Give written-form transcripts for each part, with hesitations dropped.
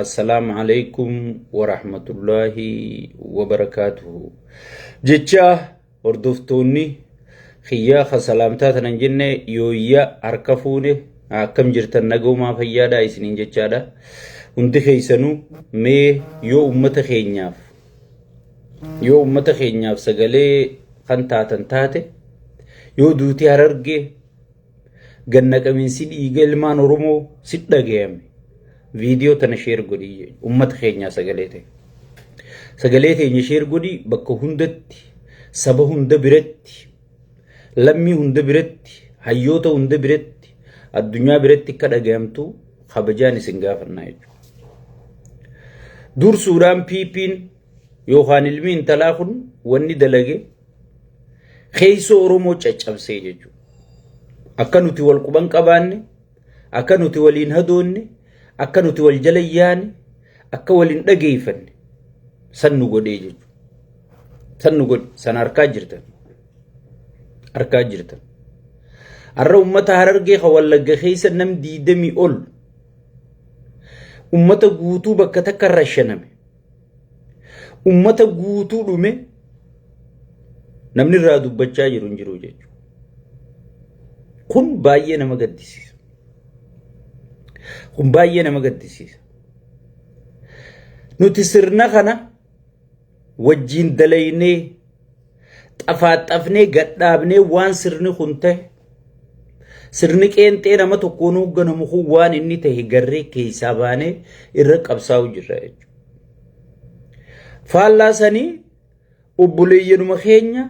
Assalaamu alaikum warahmatullaahi wabarakaatuhu. Jecha hordoftoonni kiyyaa ka salaamtaa tanan jenne yooyya harka fuune akkam jirtan nagoomaa fayyaadha isiniin jechaadha. Hundi keessanuu mee yoo ummata keenyaaf sagalee kan taatan taate, yoo duutii Harargee ganna qabiinsi dhiiga ilmaan Oromoo si dhagayame, viidiyoo tana share godhii ummata keenyaa sagalee ta'e. Sagalee teenya share godhii bakka hundatti, saba hunda biratti, lammii hunda biratti, hayyoota hunda biratti, addunyaa biratti akka dhagayamtu kabajaan isin gaafannaa jechuudha. Dursuudhaan PP'n yookaan ilmi intalaa kun wanni dalage keessoo Oromoo caccabsee jechuudha. Akka nuti wal quban qabaanne, akka nuti waliin hadoonne, akka nuti wal jala yaane, akka waliin dhageeffanne san nu godhee jechuudha. San nu godhe, san harkaa jirtan. Harkaa jirtan. Har'a uummata Harargee kan Wallagga keessa nam 20 ol uummata guutuu bakka takka irra shaname. Uummata guutuu dhume namni irraa dubbachaa jiru hin jiru jechuudha. Kun baay'ee nama gaddisiisa. Kun baay'ee nama gaddisiisa. Nuti sirna kana wajjin dalaynee, xafaaxafnee, gadhaabnee, waan sirni kun ta'e, sirni qeenxee nama tokkoon hoogganamu kun waan inni ta'e garree keessaa baanee irra qabsaa'u jirra jechuudha. Faallaa sanii obboleeyyanuma keenya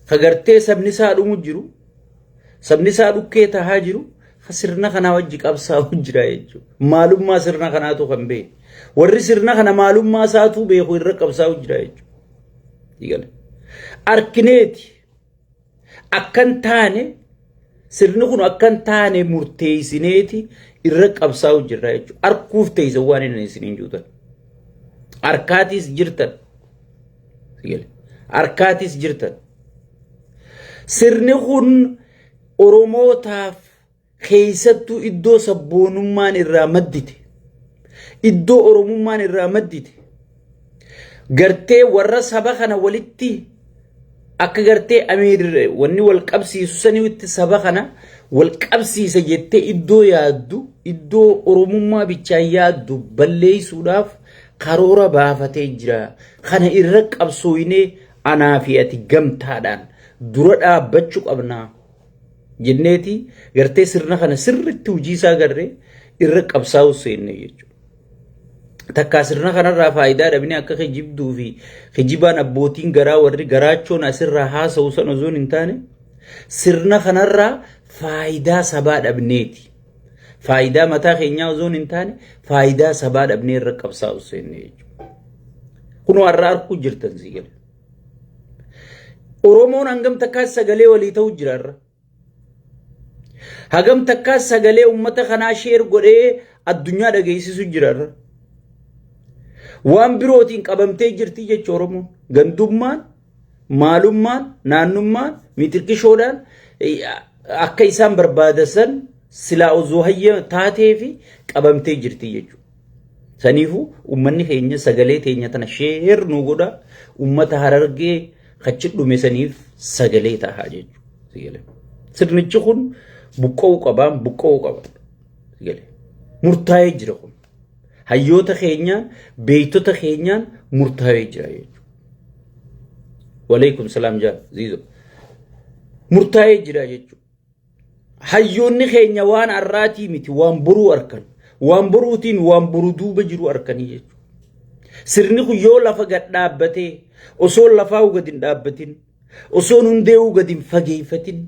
kagartee sabni isaa dhumu jiru, sabni isaa dhukkee tahaa jiru, sirna kanaa wajji qabsaa'u jira jechuudha. Maalummaa sirna kanaatu kan beeku. Warri sirna kana maalummaa isaatu beeku irra qabsaa'u jira jechuudha. Arkineeti akkan taane, sirni kun akkan taane murteessineeti irra qabsaa'u jirra jechuudha. Arkuuf teessa waan inni isiniin juutan. Harkaatiis jirtan. Harkaatiis jirtan. Sirni kun Oromootaaf, keessattuu iddoo sabboonummaan irraa maddite, iddoo Oromummaan irraa maddite, gartee warra saba kana walitti akka gartee amiir wanni wal qabsiisu sanitti saba kana wal qabsiisa jettee iddoo yaaddu, iddoo Oromummaa bichaan yaaddu balleessuudhaaf karoora baafatee jira. Kana irra qabsooynee anaa fi ati gamtaadhaan dura dhaabbachuu qabnaa jenneeti gartee sirna kana sirritti hojii isaa garree irra qabsaa'uu seenne jechuudha. Takkaa sirna kanarraa faayidaa dhabnee akka kijibduu fi kijibaan abbootiin garaa warri garaachoon asirraa haasa'u san osoo hin taane, sirna kanarraa faayidaa sabaa dhabneeti. Faayidaa mataa keenyaa osoo hin taane, faayidaa sabaa dhabnee irra qabsaa'uu seenne jechuudha. Kunoo har'a arguu jirtan si gala. Oromoon hangam takkaa sagalee walii ta'uu jira irra. Hagam takkaa sagalee uummata kanaa share godhee addunyaa dhageessisu jira irra. Waan birootiin qabamtee jirti jecha Oromoon. Gandummaan, maalummaan, naannummaan, mitirqishoodhaan akka isaan barbaadasan silaa osoo hayya taatee fi qabamtee jirti jechuudha. Saniifuu uummanni keenya sagalee teenya tana share nu godha, uummata Harargee kachi dhume saniif sagalee tahaa jechuudha. Sirnichi kun buqqa'uu qabaa, buqqa'uu qaba. Murtaa'ee jira kun. Hayyoota keenyaan, beektota keenyaan murtaa'ee jira jechuudha. Waleekum salaam jaal ziizo. Murtaa'ee jira jechuudha. Hayyoonni keenya waan har'aatii miti, waan boruu arkan. Waan boruutiin waan boru duuba jiru arkanii jechuudha. Sirni kun yoo lafa gad dhaabbatee, osoo lafaa gad hin dhaabbatin, osoo hundee gad hin fageeffatin,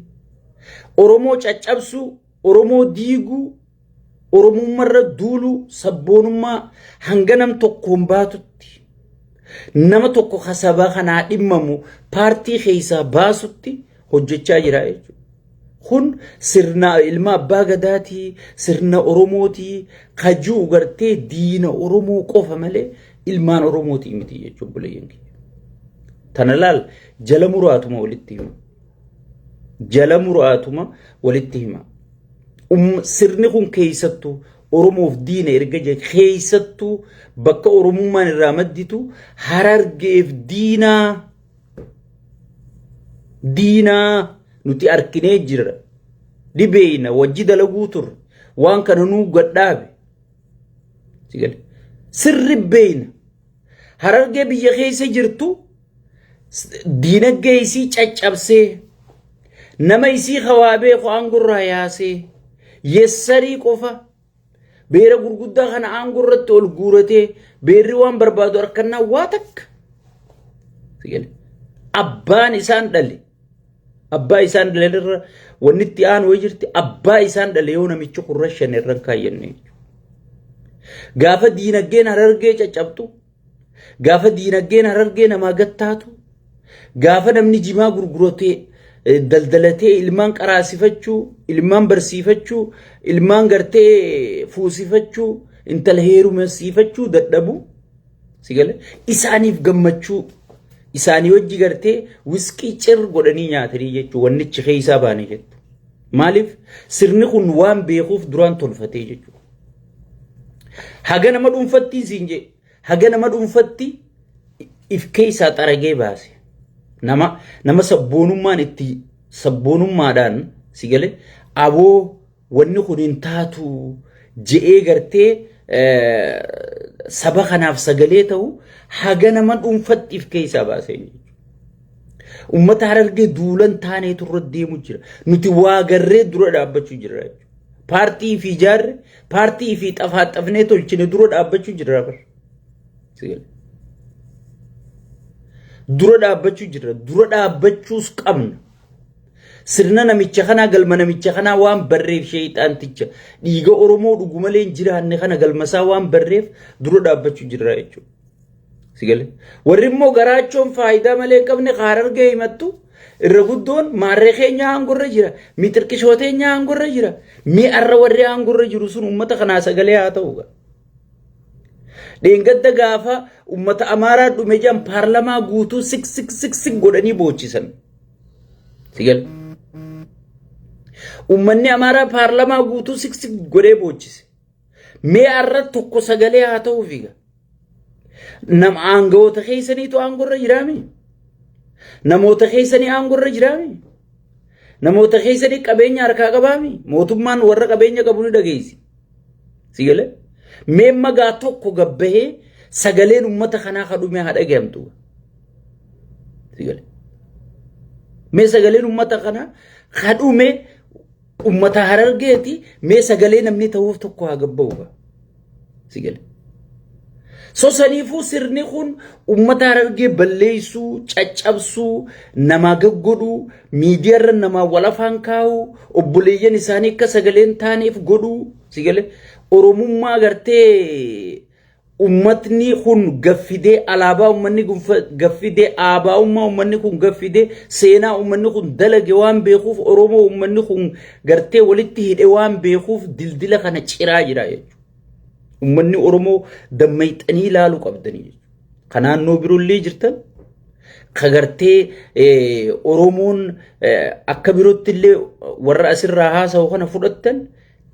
Oromoo caccabsuu, Oromoo diiguu, Oromummaarra duuluu, sabboonummaa hanga nam tokkoon baatutti, nama tokko kasaba kanaa dhimmamu paartii keessaa baasutti hojjechaa jira jechuudha. Kun sirna ilma abbaa gadaatii, sirna Oromootii, kajuu gartee diina Oromoo qofa malee ilmaan Oromootii miti jechuudha, obboleeyyan kiyya. Tana laal, jala muraatuma walitti hima. Jala muraatuma walitti hima. Sirni kun keessattuu Oromoof diina erga jee keessattuu bakka Oromummaan irraa madditu Harargeef diinaa diinaa nuti arkinee jirra. Dhibeeyna wajji dalaguu turre waan kana nuu gadhaabe. Sirri beeyna. Harargee biyya keessa jirtu diinagdee isii caccabsee nama isii hawaa beeku aangorraa yaasee yessarii qofa beera gurguddaa kana aangoo irratti ol guuratee beerri waan barbaadu harkannaa waa takka. Abbaan isaan dhale abbaa isaan dhale irra wanni itti aanu wayii jirti abbaa isaan dhale yoo namichi kun rashanne irra hin kaayyanne jechuudha. Gaafa diinagdeen Harargee caccabtu, gaafa diinagdeen Harargee namaa gattaatu, gaafa namni jimaa gurguratee daldalatee ilmaan qaraasifachuu, ilmaan barsiifachuu, ilmaan gartee fuusifachuu, intala heerumsiifachuu dadhabu. Si gale? Isaaniif gammachuu isaanii wajji gartee wisqii cir godhanii nyaatanii jechuun wannichi keessaa baane jettu. Maaliif sirni kun waan beekuuf duraan tolfatee jechuudha. Haga nama dhuunfatti siin jee haga nama dhuunfatti if keessaa xaragee baase. Nama sabboonummaan itti sabboonummaadhaan si gale aboo wanni kun hin taatu je'ee gartee saba kanaaf sagalee ta'u haga nama dhuunfatti if keessaa baasee jechuudha. Uummata Harargee duulan taaneetu irra deemu jira. Nuti waa garree dura dhaabbachuu jirra jechuudha. Paartii fi ijaarre, paartii fi xafaaxafnee tolchine dura dhaabbachuu jirra bar. Dura dhaabbachuu jirra. Dura dhaabbachuus qabna. Sirna namicha kanaa galma namicha kanaa waan barreef sheeyxaanticha dhiiga Oromoo dhugu malee hin jiraanne kana galmasaa waan barreef dura dhaabbachuu jirra jechuudha. Si galee? Warri immoo garaachoon faayidaa malee hin qabne Harargee himattu irra guddoon maarree keenya aangorra jira mixirqishoo teenya aangorra jira mi'arra warri aangorra jiru sun uummata kanaa sagalee haa ta'u. Dheengadda gaafa uummata Amaaraa dhume jedhan paarlamaa guutuu sik sik sik sik godhanii boochisan. Si gale? Uummanni Amaaraa paarlamaa guutuu sik sik godhee boochise. Mee har'a tokko sagalee haa ta'uu fiiga. Nama aangawoota keessaniitu aangorra jiraami. Namoota keessanii aangorra jiraami. Namoota keessanii qabeenya harkaa qabaami. Mootummaan warra qabeenya qabu ni dhageessi. Si galee? Mee magaa tokko gabbahee sagaleen uummata kanaa kadhume haa dhagahamtu. Si galee? Mee sagaleen uummata kanaa kadhume uummata Harargeeti mee sagalee namni ta'uuf tokko haa gabba'u. Si galee? So saniifuu sirni kun uummata Harargee balleessuu, caccabsuu, namaa gaggodhuu, miidiyaarra namaa wal afaan kaa'uu, obboleeyyan isaanii akka sagaleen taaneef godhuu, si galee Oromummaa gartee uummatni kun gaffidee alaabaa uummanni kun gaffidee aabaa'ummaa uummanni kun gaffidee seenaa uummanni kun dalage waan beekuuf Oromoo uummanni kun gartee walitti hidhe waan beekuuf dildila kana ciraa jira jechuudha. Uummanni Oromoo dammayxanii ilaaluu qabdanii jechuudha. Ka naannoo biroollee jirtan ka gartee Oromoon akka birootti illee warra asirraa haasa'u kana fudhattan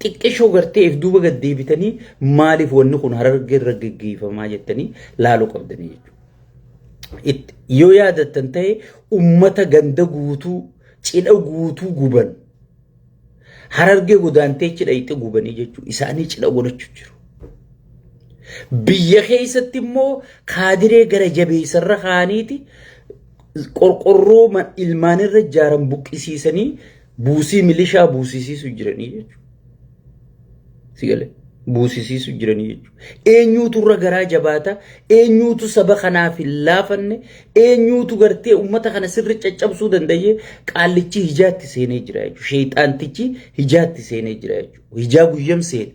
xiqqishoo gartee if duuba gad deebitanii maaliif wanni kun Harargee irra geggeeffamaa jettanii laaluu qabdanii jechuudha. Yoo yaadattan ta'e uummata ganda guutuu cidha guutuu guban Harargee godaantee cidha itti gubanii jechuudha. Isaanii cidha godhachuu jiru. Biyya keessatti immoo kaadiree gara jabeessarra kaaniiti qorqorroo ilmaanirra ijaaran buqqisiisanii buusii milishaa buusisiisu jiranii jechuudha. Si galee? Buusisiisu jiranii jechuudha. Eenyuutu irra garaa jabaata? Eenyuutu saba kanaaf hin laafanne? Eenyuutu gartee uummata kana sirri caccabsuu danda'ee qaallichi hijaatti seenee jira jechuudha. Sheexaantichi hijaatti seenee jira jechuudha. Hijaa guyyam seene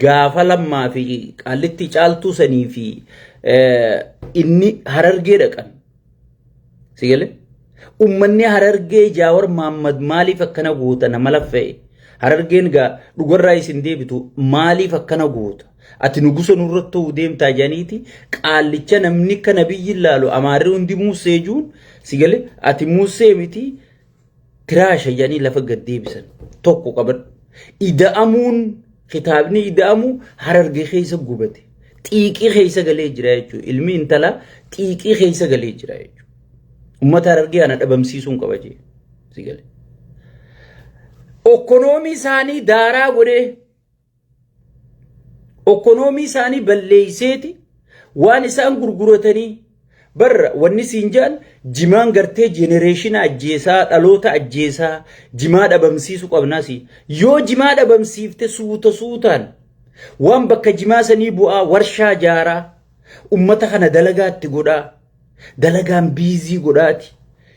gaafa lammaa fi qaallitti caaltuu sanii fi inni Harargee dhaqan. Si galee? Uummanni Harargee Jaawar Maammad maaliif akkana goota nama laffa'e? Harargeen gaa dhugarraa isin deebitu maaliif akkana goota? Ati nugusa nurratti ta'uu deemtaa jedhaniiti qaallicha namni akka nabiyyi ilaalu amaarri hundi muusee juun si galee ati muusee miti tiraasha jedhanii lafa gad deebisan tokko qabadhu. Ida'amuun Kitaabni ida'amu Harargee keessa gubate. Xiiqii keessa galee jira jechuudha. Ilmi intalaa xiiqii keessa galee jira jechuudha. Uummata Harargee ana dhabamsiisuun qaba jee. Si galee. Okkonoomii isaanii daaraa godhee okkonoomii isaanii balleeyseeti waan isaan gurguratanii barra wanni siin jedhan jimaan gartee jenereeshina ajjeesaa, dhaloota ajjeesaa, jimaa dhabamsiisu qabnaas. Yoo jimaa dhabamsiifte, suuta suutaan waan bakka jimaa sanii bu'aa warshaa jaaraa, ummata kana dalagaatti godhaa, dalagaan busy godhaati.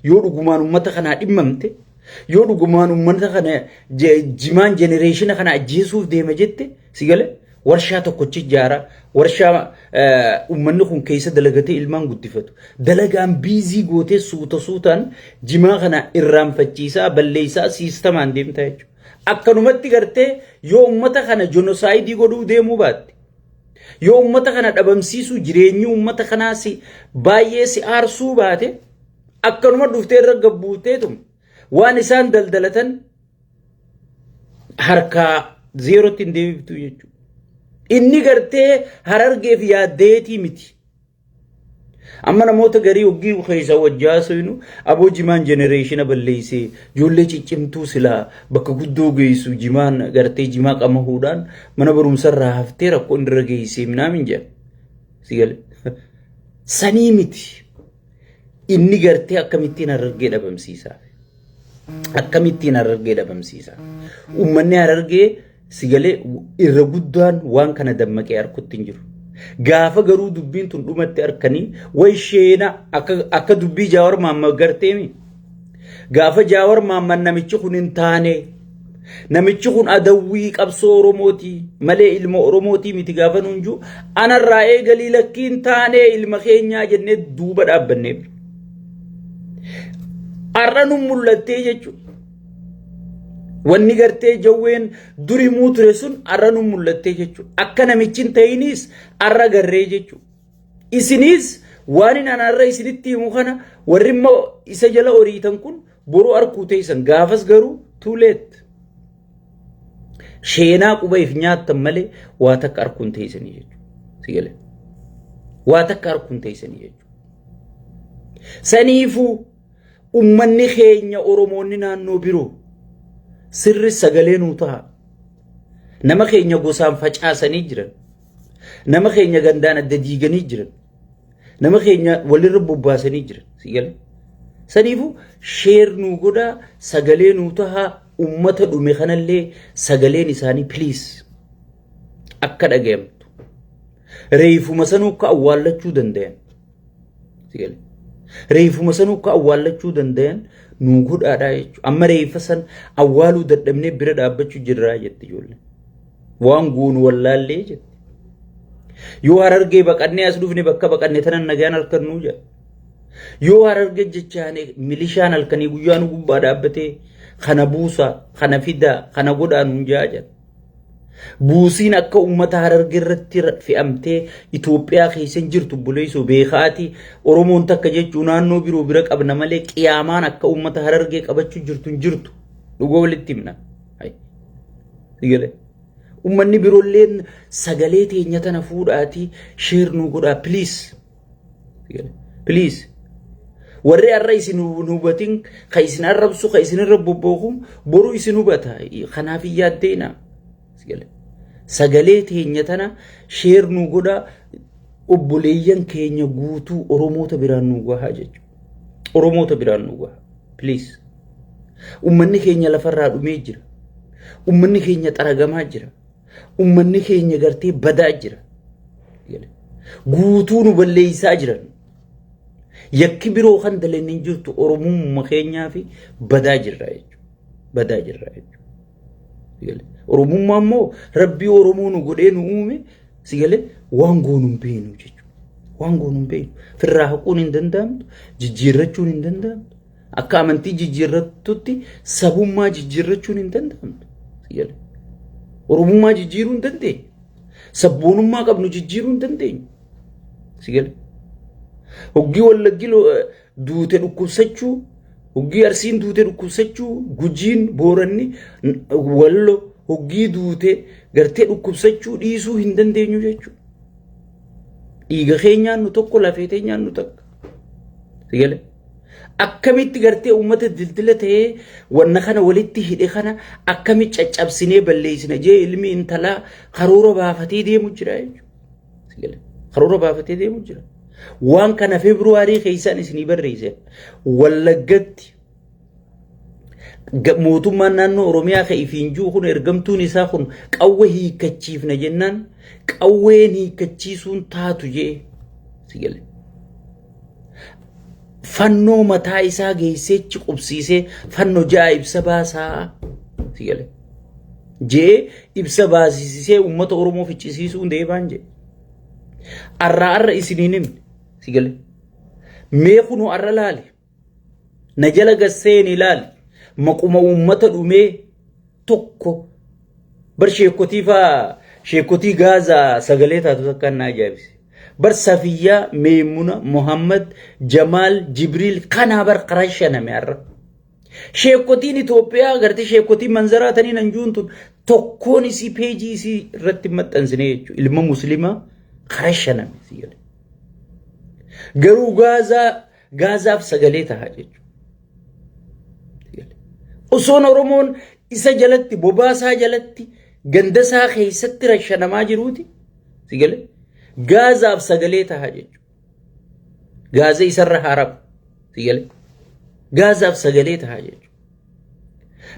Yoo dhugumaan ummata kanaa dhimmamte, yoo dhugumaan ummata kana jimaan jenereeshina kana ajjeesuuf deema jette, si gale, warshaa tokkochi ijaaraa, warshaa ummanni kun keessa dalagatee ilmaan guddifatu, dalagaan busy gootee suuta suutaan jimaa kana irraanfachiisaa, balleessaa siistamaan deemtaa jechuudha. Akkanumatti gartee yoo ummata kana genocide godhuu deemuu baatte, yoo ummata kana dhabamsiisuu, jireenyi ummata kanaas baay'ee si aarsuu baate, akkanuma dhuftee irra gabbuuteetum waan isaan daldalatan harkaa zeerootti hin deebiftu jechuudha. Inni gartee Harargeef yaaddeetii miti. Amma namoota garii hoggii keessa wajjaa seenu, aboo jimaan jenereeshina balleessee, ijoollee ciccimtuu silaa bakka guddoo geessu jimaan gartee jimaa qamahuudhaan mana barumsarraa haftee rakkoo inni irra geessee minaamin jedha. Si gale. Sanii miti. Inni gartee akkamittiin Harargee dhabamsiisaa? Akkamittiin Harargee dhabamsiisaa? Uummanni Harargee, si galee, irra guddaan waan kana dammaqee harkutti hin jiru. Gaafa garuu dubbiin tun dhumatti harkanii way sheena akka dubbii Jaawar Mahammad garteemi. Gaafa Jaawar Mahammad namichi kun hin taane, namichi kun adawwii qabsoo Oromooti malee ilma Oromootii miti gaafa nuun jiru, anarraa eegalii lakkii hin taane, ilma keenyaa jennee duuba dhaabbanneef. Har'a nu mul'attee jechuudha. Wanni gartee jawween durii muu ture sun har'a nu mul'attee jechuudha. Akka namichi hin ta'inis har'a garree jechuudha. Isinis waan inni har'a isinitti himu kana warri immoo isa jala horiitan kun boruu arkuu teessan, gaafas garuu too late. Sheenaa quba if nyaattan malee waa takka arkuun teessanii jechuudha. Si galee? Waa takka arkuun teessanii jechuudha. Saniifuu ummanni keenya Oromoonni naannoo biroo sirri sagalee nuu ta'a. Nama keenya gosaan facaasanii jiran. Nama keenya gandaan adda diiganii jiran. Nama keenya walirra bobbaasanii jiran. Si galee? Saniifuu share nuu godhaa, sagalee nuu tahaa, ummata dhume kanallee sagaleen isaanii please akka dhagayamtu. Reefuma sanuu akka awwaallachuu dandayan. Si galee? Reefuma sanuu akka awwaallachuu dandayan nuu godhaadhaa jechuudha. Amma reefa san awwaaluu dadhabnee bira dhaabbachuu jirraa jetti ijoolleen. Waan goonu wallaallee jetti. Yoo Harargee baqannee as dhufne, bakka baqanne tanan nagaan halkannuu jedha. Yoo Harargee jechaane milishaan halkanii guyyaa nu gubbaa dhaabbatee kana buusaa, kana fidaa, kana godhaa nuun jaa jedha. Buusiin akka uummata Harargee irratti fe'amtee Itoophiyaa keessa hin jirtu, buleessoo beekaati. Oromoon takka jechuun naannoo biroo bira qabna malee qiyaamaan akka uummata Harargee qabachuu jirtu hin jirtu. Dhuga walitti himna. Uummanni biroolleen sagalee teenya tana fuudhaatii share nuu godhaa, please. Please. Warri har'a isin hubatin, ka isin arrabsu, ka isin irra bobbooku boru isin hubata. Kanaaf hin yaaddeena. Sagalee teenya tana share nuu godhaa, obboleeyyan keenya guutuu Oromoota biraan nuu gahaa jechuudha. Oromoota biraan nuu gahaa. Please. Uummanni keenya lafarraa dhumee jira. Uummanni keenya xaragamaa jira. Uummanni keenya gartee badaa jira. Guutuu nu balleessaa jiran. Yakki biroo kan daleen hin jirtu, Oromummaa keenyaa fi badaa jirra jechuudha. Badaa jirra jechuudha. Oromummaa immoo Rabbii Oromoo nu godhee nu uume, si galee, waan goonu hin beeknu jechuudha. Waan goonu hin beeknu. Firraa haquun hin danda'amtu, jijjiirrachuun hin danda'amtu. Akka amantii jijjiirrattutti sabummaa jijjiirrachuun hin danda'amtu. Si galee. Oromummaa jijjiiruu hin dandeenyu. Sabboonummaa qabnu jijjiiruu hin dandeenyu. Si galee. Hoggii Wallaggi duute dhukkubsachuu, hoggii Arsiin duute dhukkubsachuu, Gujiin, Booranni, Wallo hoggii duute gartee dhukkubsachuu dhiisuu hin dandeenyu jechuudha. Dhiiga keenyaan nu tokko, lafee teenyaan nu takka. Sigale. Akkamitti gartee uummata dildila ta'ee wanna kana walitti hidhe kana akkamitti caccabsinee balleessina jee ilmi intalaa karoora baafatee deemu jira jechuudha. Sigale. Karoora baafatee deemu jira. Waan kana Feebruwaarii keessaan isinii barreesse. Wallaggatti mootummaan naannoo Oromiyaa kan ifiin jiru kun, ergamtuun isaa kun, qawwee hiikkachiifna jennaan qawween hiikkachiisuun taatu jee, sigale. Fannoo mataa isaa geesseechi qubsiisee fannoo ja'a ibsa baasaa, sigale. Jee ibsa baasisee uummata Oromoo ficcisiisuun deemaan jee. Arraa arra isiniin himne, sigale. Mee kunoo arra laali. Na jala gasseen ilaali. Maquma uummata dhumee tokko bar sheekotii faa, sheekotii Gaazaa sagalee taatu takkaan na ajaa'ibse. Bar Safiyyaa, Meemuna, Muhammad, Jamaal, Jibriil kanaa bar qarashaname har'a. Sheekotiin Itoophiyaa gartee sheekotiin manzaraa tanii nan juun tun tokkoon isii peejii isii irratti maxxansine jechuudha. Ilma musliimaa qarashaname si jedhe. Garuu Gaazaaf sagalee ta'a jechuudha. Osoon Oromoon isa jalatti, bobaasaa jalatti, gandasaa keessatti rashanamaa jiruuti. Si galee? Gaazaaf sagalee ta'a jechuudha. Gaaza isarra haaramu. Si galee? Gaazaaf sagalee ta'a jechuudha.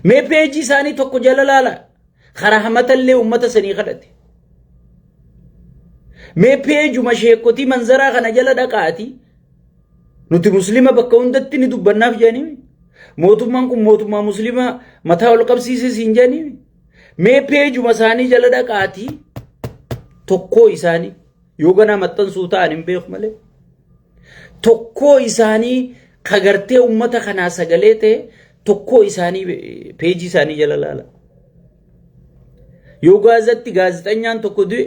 Mee peejii isaanii tokko jala laala. Karaa hamatallee uummata sanii kadhate. Mee peejuma sheekotii manzaraa kana jala dhaqaati. Nuti muslima bakka hundatti ni dubbannaaf jedhanii. Mootummaan kun mootummaa muslimaa mataa ol qabsiise siin jedhanii. Mee peejuma isaanii jala dhaqaati. Tokkoo isaanii yoo ganaa maxxansuu ta'an hin beeku malee. Tokkoo isaanii kagartee uummata kanaa sagalee ta'e tokkoo isaanii peejii isaanii jala laala. Yoo Gaazatti gaazexanyaan tokko du'e,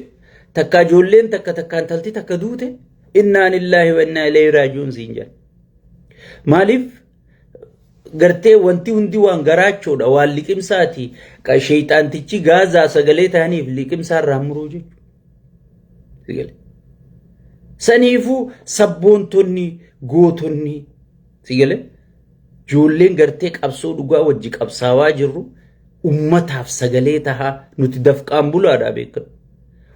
takka ijoolleen takka, takka intalti takka duute, innaa lillaahi wa innaa ilayhi raaji'uun siin jedha. Maaliif gartee wanti hundi waan garaachoodha, waan liqimsaati. Sheeyxaantichi Gaazaa sagalee ta'aniif liqimsaa irraa muruu jechuudha. Saniifuu sabboontonni, gootonni, sigalee, ijoolleen gartee qabsoo dhugaa wajji qabsaawaa jirru ummataaf sagalee tahaa. Nuti dafqaan bulaadha beekamu.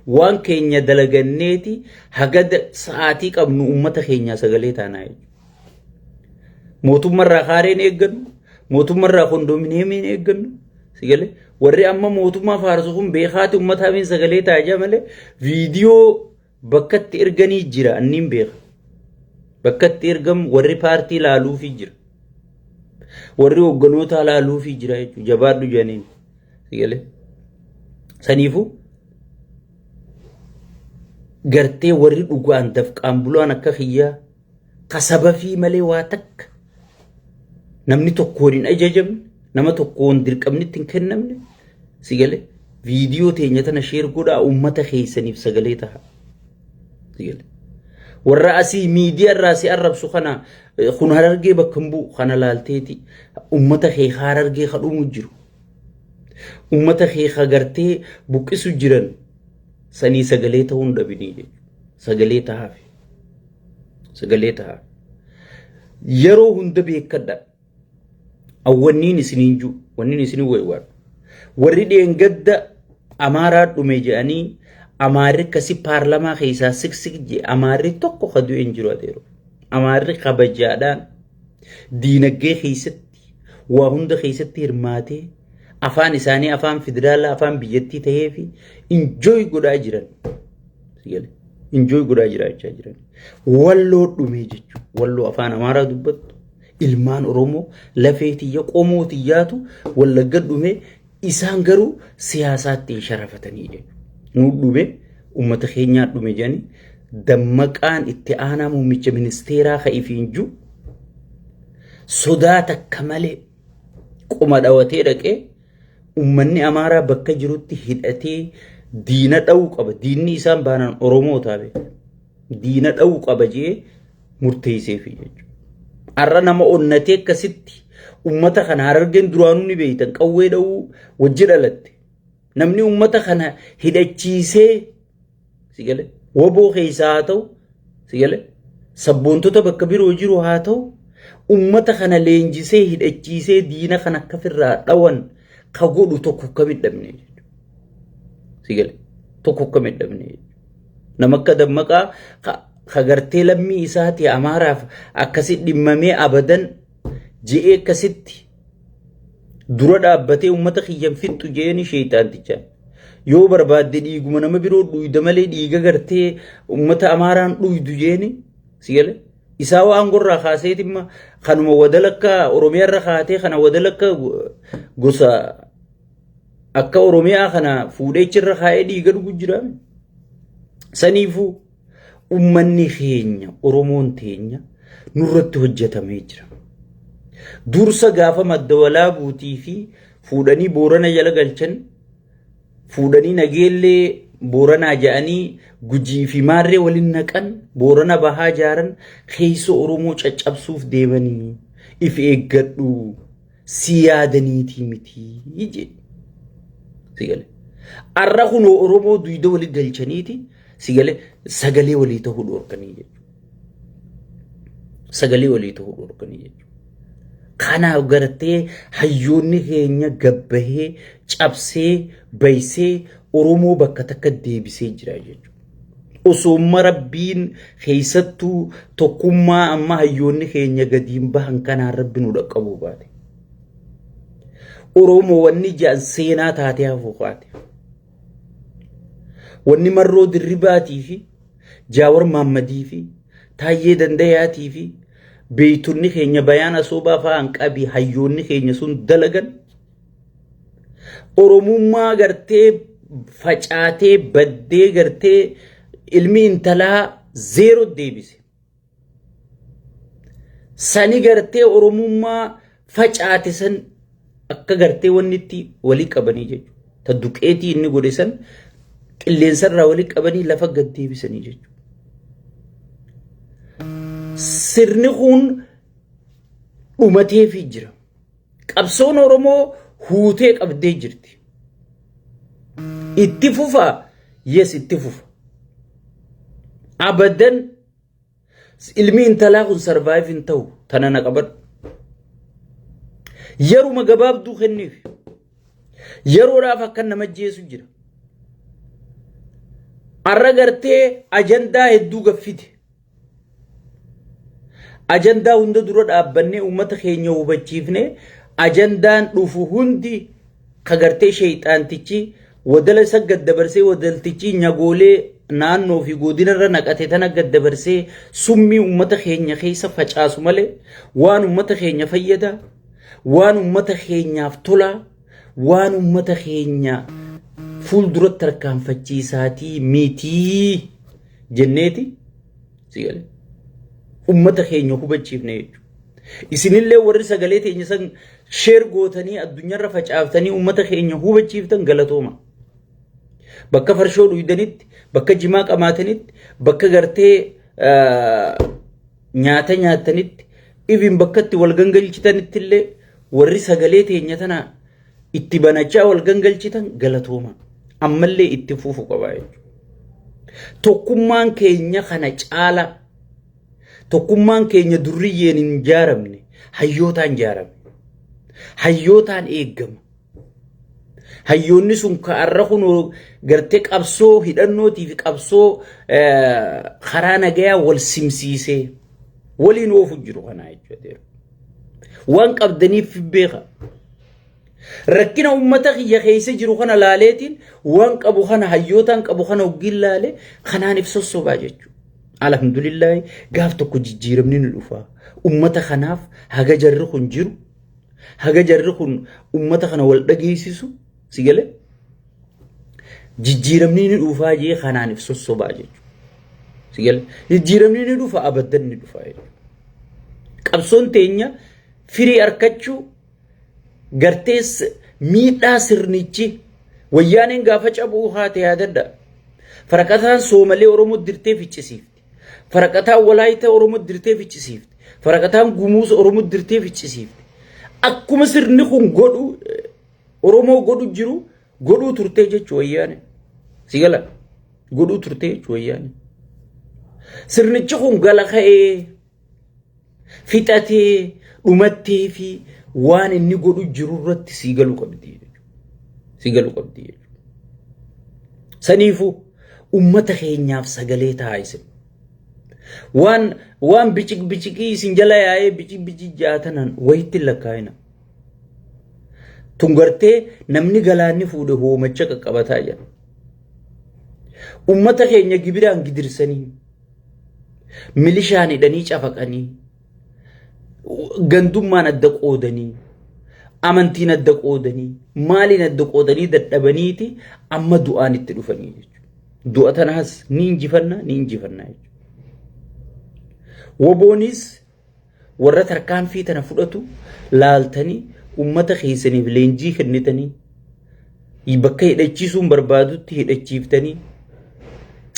Waan keenya dalaganneeti haga sa'aatii qabnu ummata keenyaa sagalee taanaa jechuudha. Mootummarraa kaareen eeggannu, mootummarraa kondominiyeemiin eeggannu, sigalee warri amma mootummaa faarsu kun beekaati ummataaf sagalee ta'a jaa malee viidiyoo bakkatti erganii jira, anniin beeka. Bakkatti ergamu warri paartii laaluufii jira. Warri hoogganoota laaluufii jira jechuudha. Jabaadhu jedhaniin. Sigalee. Saniifuu gartee warri dhugaan dafqaan bulaan akka kiyyaa kasaba fi malee waa takka namni tokkoon hin ajajamne, nama tokkoon dirqamni itti hin kennamne, sigalee, viidiyoo teenya tana share godhaa, uummata keessaniif sagalee ta'a. Sigalee. Warra asii miidiyaa irraa si arrabsu kana, kun Harargee bakka hin bu'u kana laalteeti uummata kee Harargee kadhumu jiru. Uummata kee gartee buqqisu jiran sanii sagalee ta'uu hin dhabinii jechuudha. Sagalee ta'aafi. Sagalee ta'aafi. Yeroo hunda beekadha. Awwanniin isiniin jiru, wanniin isiniin wayiwaadhu. Warri dheengadda Amaaraa dhume jedhanii, Amaarri akkasi paarlamaa keessaa siksik jedhe, Amaarri tokko ka du'e hin jiru adeero. Amaarri kabajaadhaan diinagdee keessatti waa hunda keessatti hirmaatee, afaan isaanii afaan federaalaa, afaan biyyattii ta'ee fi enjoy godhaa jiran. Enjoy godhaa jiraachaa jiran. Walloo dhumee jechuudha. Walloo afaan Amaaraa dubbattu. Ilmaan Oromoo lafee tiyya, qomoo tiyyaatu Wallagga dhume, isaan garuu siyaasaatti hin sharafatanii jechuudha. Nu dhume, uummata keenyaa dhume jedhanii Dammaqaan itti aanaa muummicha ministeeraa ka'ifiin jiru sodaa takka malee qoma dhawatee dhaqee uummanni Amaaraa bakka jirutti hidhatee diina dha'uu qaba. Diinni isaan baanaan Oromoo taabe. Diina dha'uu qaba jee murteesseefi jechuudha. Har'a nama onnatee akkasitti uummata kana Harargeen duraanuu ni beektan, qawwee dha'uu wajji dhalatte. Namni uummata kana hidhachiisee, si gale, woboo keessaa haa ta'u, si gale, sabboontota bakka biroo jiru haa ta'u, uummata kana leenjisee hidhachiisee diina kana akka ofirraa dhawan ka godhu tokko akka midhamne jechuudha. Si gale, tokko akka midhamne jechuudha. Nama akka Dammaqaa ka gartee lammii isaati Amaaraaf akkasi dhimmamee abadan je'ee akkasitti dura dhaabbatee uummata kiyyan fixxu je'eeni sheeyxaantichaan. Yoo barbaadde dhiiguma nama biroo dhuyda malee dhiiga gartee uummata Amaaraan dhuydu je'eeni, si gale. Isaa waan gorraa kaaseetimma kanuma wadalakka Oromiyaarra kaatee kana wadalakka gosa akka Oromiyaa kana fuudhee achirra kaa'ee dhiiga dhugu jira. Saniifuu ummanni keenya, Oromoon teenya, nurratti hojjetamee jira. Dursa gaafa Madda Walaabuutii fi fuudhanii Boorana jala galchan, fuudhanii Nageellee Booranaa ja'anii Gujii fi Maarree waliin naqan, Boorana Bahaa jaaran, keessoo Oromoo caccabsuuf deemanii if eeggadhu, si yaadaniitii miti jedhe. Si gale. Arra kunoo Oromoo duyda waliin galchaniiti, si gale, sagalee walii ta'uu dhorkanii jechuudha. Sagalee walii ta'uu dhorkanii jechuudha. Kanaaf gartee hayyoonni keenya gabbahee cabsee baysee Oromoo bakka takka deebisee jira jechuudha. Osoo Rabbiin keessattuu tokkummaa amma hayyoonni keenya gadiin bahan kanaan Rabbi nu dhaqqabuu baate. Oromoo wanni ja'an seenaa taatee hafuu kaate. Wanni Marroo Dirribaatii fi Jaawar Maammadii fi Taayyee Dandayaatii fi beeytonni keenya Bayaan Asoobaa fa'aan qabi hayyoonni keenya sun dalagan Oromummaa gartee facaatee baddee gartee ilmi intalaa zeero deebise. Sani gartee Oromummaa facaate san akka gartee wanni itti walii qabanii jechuudha. Ta duqeetii inni godhe san qilleensarraa walii qabanii lafa gad deebisanii jechuudha. Sirni kun dhumateefii jira. Qabsoon Oromoo huutee qabdee jirti. Itti fufa, yes, itti fufa. Abadan ilmi intalaa kun survive hin ta'u, tana na qabadhu. Yeruma gabaabduu kenniif. Yeroodhaaf akka nama jeesu jira. Arra gartee ajandaa hedduu gaffite. Ajandaa hunda dura dhaabbannee uummata keenya hubachiifne, ajandaan dhufu hundi ka gartee sheeyxaantichi wadala isa gad dabarsee, wadaltichi nyagoolee naannoo fi godinarra naqate tana gad dabarsee summii uummata keenya keessa facaasu malee, waan uummata keenya fayyada, waan uummata keenyaaf tolaa, waan uummata keenya fuulduratti tarkaanfachiisaatii mitii jenneeti, si galee, uummata keenya hubachiifne jechuudha. Isinillee warri sagalee teenya san share gootanii addunyaarra facaaftanii uummata keenya hubachiiftan, galatooma. Bakka farshoo dhuydanitti, bakka jimaa qamaatanitti, bakka gartee nyaata nyaatanitti, even bakka itti wal gangalchitanitti illee warri sagalee teenya tana itti banachaa wal gangalchitan, galatooma. Ammallee itti fufu qaba jechuudha. Tokkummaan keenya kana caala, tokkummaan keenya durriyyeen hin ijaaramne, hayyootaan ijaarame. Hayyootaan eeggama. Hayyoonni sun ka'arra kun gartee qabsoo hidhannootii fi qabsoo karaa nagayaa wal simsiisee waliin oofu jiru kanaa jechuudha. Waan qabdaniif beeka. Rakkina uummata kiyya keessa jiru kana laaleetiin, waan qabu kana, hayyootaan qabu kana hoggiin laale kanaan if sossobaa jechuudha. Alhamdulillaahi, gaaf tokko jijjiiramni ni dhufa. Uummata kanaaf haga jarri kun jiru, haga jarri kun uummata kana wal dhageessisu, si galee, jijjiiramni ni dhufaa jee kanaan if sossobaa jechuudha. Si galee, jijjiiramni ni dhufa, abaddan ni dhufa jechuudha. Qabsoon teenya firii arkachuu gartee miidhaa sirnichi Wayyaaneen gaafa cabuu haate yaadadha. Faraqataan Soomalee Oromoo dirtee ficcisiifti. Faraqataan Walaayita Oromoo dirtee ficcisiifti. Faraqataan Gumuus Oromoo dirtee ficcisiifti. Akkuma sirni kun godhu, Oromoo godhu jiru. Godhuu turtee jechuu wayyaane. Si gala godhuu turtee jechuu wayyaane. Sirnichi kun gala ka'ee fixatee dhumattee fi waan inni godhu jiru irratti sii galuu qabdi jechuudha. Sii galuu qabdi jechuudha. Saniifuu ummata keenyaaf sagalee ta'a isin. Waan waan biciq biciqii isin jala yaa'ee biciq biciq jaatanan wayitti hin lakkaa'ina. Tun gartee namni galaanni fuudhe hoomacha qaqqabataa jira. Ummata keenya gibiraan gidirsanii milishaan hidhanii cafaqanii gandummaan adda qoodanii amantiin adda qoodanii maaliin adda qoodanii dadhabaniiti amma du'aan itti dhufanii jechuudha. Du'a tanaas ni injifanna ni injifanna jechuudha. Woboonis warra tarkaanfii tana fudhatu laaltanii ummata keessaniif leenjii kennitanii bakka hidhachiisuun barbaadutti hidhachiiftanii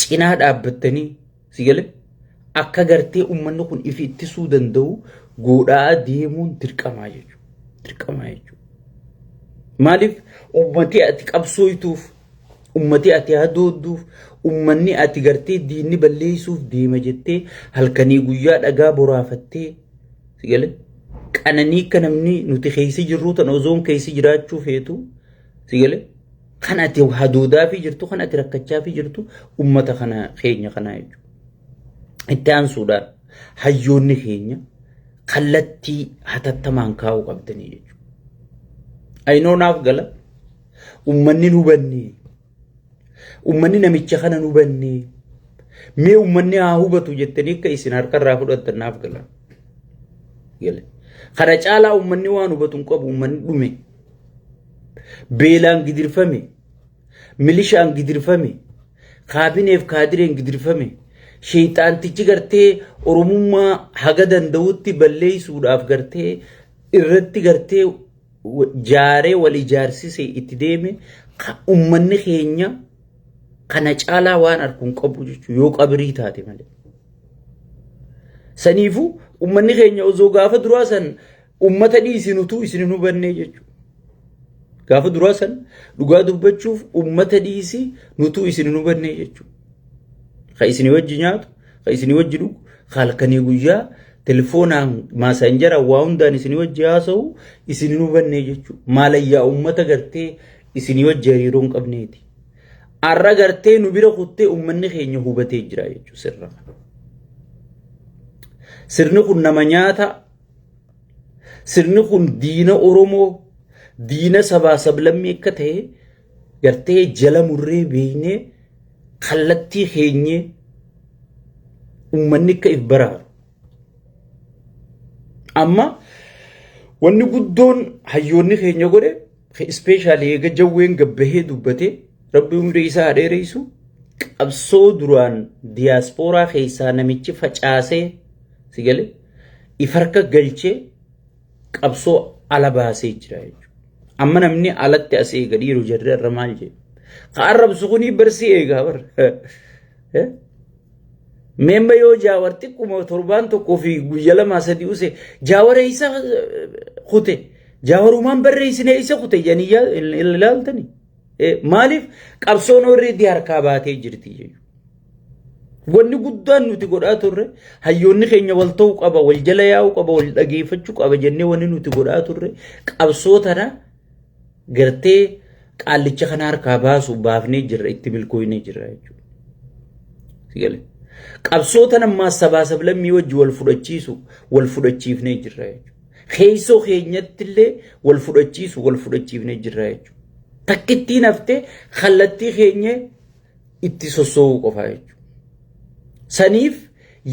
cinaa dhaabbattanii si gale akka gartee ummanni kun ifi ittisuu danda'u godhaa deemuun dirqamaa jechuudha. Dirqamaa jechuudha. Maaliif ummati ati qabsooytuuf Ummati ati hadoodduuf, ummanni ati gartee diinni balleessuuf deema jettee halkanii guyyaa dhagaa boraafattee si gale qananii akka namni nuti keessa jirruu tan ozoon keessa jiraachuu feetu si gale kan ati hadoodaafii jirtu kan ati rakkachaafii jirtu ummata kana keenya kanaa jechuudha. Itti aansuudhaan hayyoonni keenya kallattii hatattamaan kaa'uu qabdanii jechuudha. Ayinoo naaf gala. Ummanni hin hubanne. Ummanni namicha kana hin hubanne. Mee ummanni haa hubatu jettanii akka isin harka irraa fudhattan naaf gala. Gale. Kana caalaa ummanni waan hubatu hin qabu ummanni dhume. Beelaan gidirfame. Milishaan gidirfame. Kaabineef kaadireen gidirfame. Sheexaantichi gartee Oromummaa haga danda'utti balleessuudhaaf gartee irratti gartee jaaree wal ijaarsise itti deeme ummanni keenya kana caalaa waan arku hin qabu jechuudha yoo qabrii taate malee. Saniifuu ummanni keenya osoo gaafa duraa san ummata dhiisinutu isin hin hubannee jechuudha. Gaafa duraa san dhugaa dubbachuuf ummata dhiisi nutuu isin hin hubannee jechuudha. Ka isinii wajji nyaatu, ka isinii wajji dhugu, ka halkanii guyyaa telefoonaan maasaanjaraan waa hundaan isinii wajji haasa'u isin hin hubannee jechuudha. Maalayyaa ummata gartee isinii wajji hariiroo hin qabneeti. Har'a gartee nu bira kuttee ummanni keenya hubatee jira jechuudha sirna kana. Sirni kun nama nyaata. Sirni kun diina Oromoo, diina sabaa sablammii akka ta'e gartee jala murree beeknee kallattii keenyee uummanni akka if baraaru. Amma wanni guddoon hayyoonni keenya godhe ispeeshaalii eega jawween gabbahee dubbatee rabbi umrii isaa haa dheeressu qabsoo duraan diyaaspooraa keessaa namichi facaasee si galee if harka galchee qabsoo ala baasee jira jechuudha. Amma namni alatti as eega dhiiru jarri irra maal jedhu. Ka arrabsu kuni barsi eegaa bar. Meemma yoo jaawar xiqquma torbaan tokkoo fi guyya lamaa sadii use jaawara isa kute jaawarumaan barreessine isa kute jedhanii ilaaltani. Maaliif qabsoon already harkaa baatee jirti jechuudha. Wanni guddaan nuti godhaa turre hayyoonni keenya wal ta'uu qaba, wal jala yaa'uu qaba, wal dhageeffachuu qaba jennee wanni nuti godhaa turre qabsoo tana gartee qaallicha kana harkaa baasu baafnee jirra itti milkooynee jirra jechuudha. Sigale. Qabsoo tana ammaa sabaa sablammii wajji wal fudhachiisu wal fudhachiifnee jirra jechuudha. Keessoo keenyatti illee wal fudhachiisu wal fudhachiifnee jirra jechuudha. Takkittiin haftee kallattii keenya itti sosso'uu qofaa jechuudha. Saniif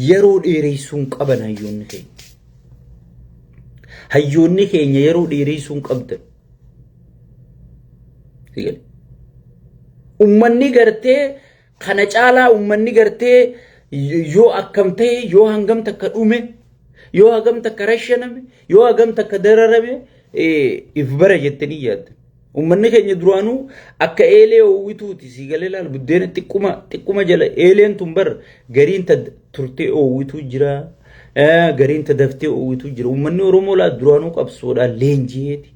yeroo dheereessuu hin qaban hayyoonni keenya. Hayyoonni keenya yeroo dheereessuu hin qabdan. Ummanni gartee kana caalaa ummanni gartee yoo akkam ta'e yoo hangam takka dhume yoo hagam takka rashaname yoo hagam takka dararame if bara jettanii yaaddan. Uummanni keenya duraanuu akka eelee oowwituuti sii galee laal buddeena xiqquma xiqquma jala eeleen tun bar gariin ta turtee oowwituu jira gariin ta daftee oowwituu jira. Uummanni Oromoo laa duraanuu qabsoodhaan leenji'eeti.